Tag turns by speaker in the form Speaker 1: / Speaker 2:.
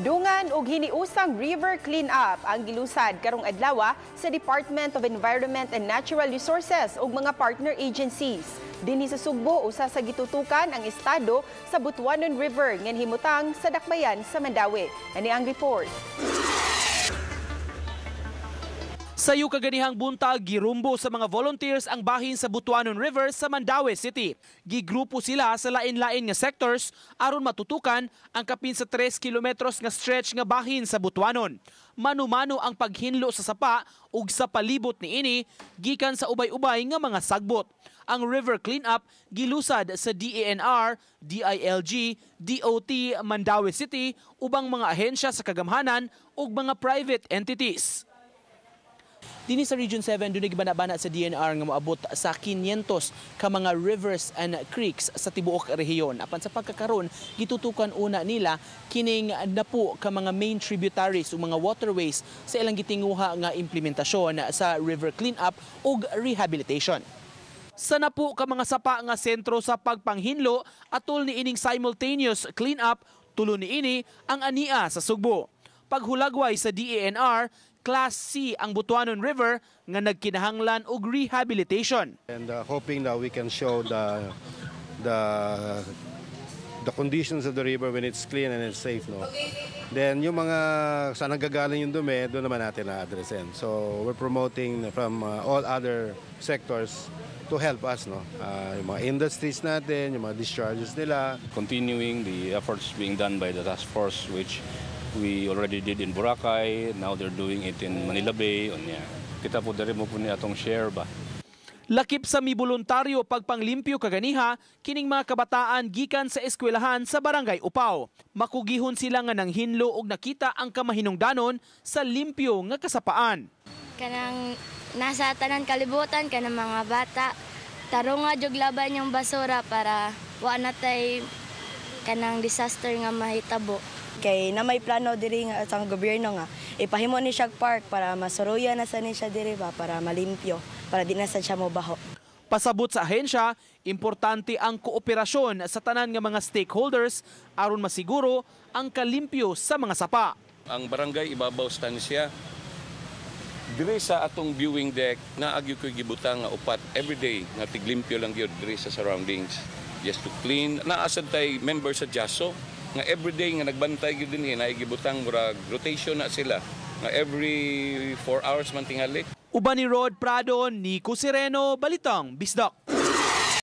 Speaker 1: Dungan og hiniusang river clean-up ang gilusad karong adlaw sa Department of Environment and Natural Resources ug mga partner agencies. Dinhi sa Sugbo, usa sa gitutukan ang estado sa Butuanon River nga himutang sa dakbayan sa Mandaue. Ani ang report.
Speaker 2: Sayo kaganihang buntag, girumbo sa mga volunteers ang bahin sa Butuanon River sa Mandaue City. Gigrupo sila sa lain-lain nga sectors aron matutukan ang kapin sa 3 kilometros nga stretch nga bahin sa Butuanon. Mano-mano ang paghinlo sa sapa ug sa palibot niini gikan sa ubay-ubay nga mga sagbot. Ang river cleanup gilusad sa DENR, DILG, DOT, Mandaue City ubang mga ahensya sa kagamhanan ug mga private entities. Dinhi sa Region 7, dunay gibana-bana sa DENR nga moabot sa 500 ka mga rivers and creeks sa tibuok rehiyon. Apan sa pagkakaron, gitutukan una nila kining napu ka mga main tributaries o mga waterways sa ilang gitinguha nga implementasyon sa river cleanup ug rehabilitation. Sa napu ka mga sapa nga sentro sa pagpanghinlo atol ni ining simultaneous cleanup, tulo niini ang ania sa Sugbo. Paghulagway sa DENR, Class C ang Butuanon River nga nagkinahanglan og rehabilitation.
Speaker 3: And hoping that we can show the conditions of the river when it's clean and it's safe, no? Then yung mga saan nanggagaling yung dumi, doon naman natin na-addressin. So we're promoting from all other sectors to help us, no? Yung mga industries natin, yung mga discharges nila.
Speaker 4: Continuing the efforts being done by the task force, which we already did in Boracay, now they're doing it in Manila Bay. Unya. Kita po diri mo po ni atong share ba.
Speaker 2: Lakip sa miboluntaryo pagpanglimpyo kaganiha, kining mga kabataan gikan sa eskwelahan sa Barangay Upaw. Makugihon sila nga nanghinlo og nakita ang kamahinungdanon sa limpyo nga kasapaan.
Speaker 5: Kanang nasa tanan kalibutan kanang mga bata tarunga jug laban yung basura para wa na tay kanang disaster nga mahitabo.
Speaker 6: Kay na may plano diri nga sa gobyerno nga ipahimo ni siya park para masuruyan na sa ni siya diri ba, para malimpyo, para di na sad siya mobaho.
Speaker 2: Pasabot sa ahensya, importante ang kooperasyon sa tanan nga mga stakeholders aron masiguro ang kalimpyo sa mga sapa.
Speaker 7: Ang Barangay Ibabaw Stancia, diri sa atong viewing deck, naa gyud ko'y gibutang nga upat everyday nga tiglimpyo lang gyud diri sa surroundings just to clean. Naa sad tay member sa JASO nga everyday nga nagbantay gyud dinhi, naay gibutang murag rotation na sila nga every 4 hours man tingali.
Speaker 2: Uban ni Rod Prado, Nico Sereno, Balitang Bisdak.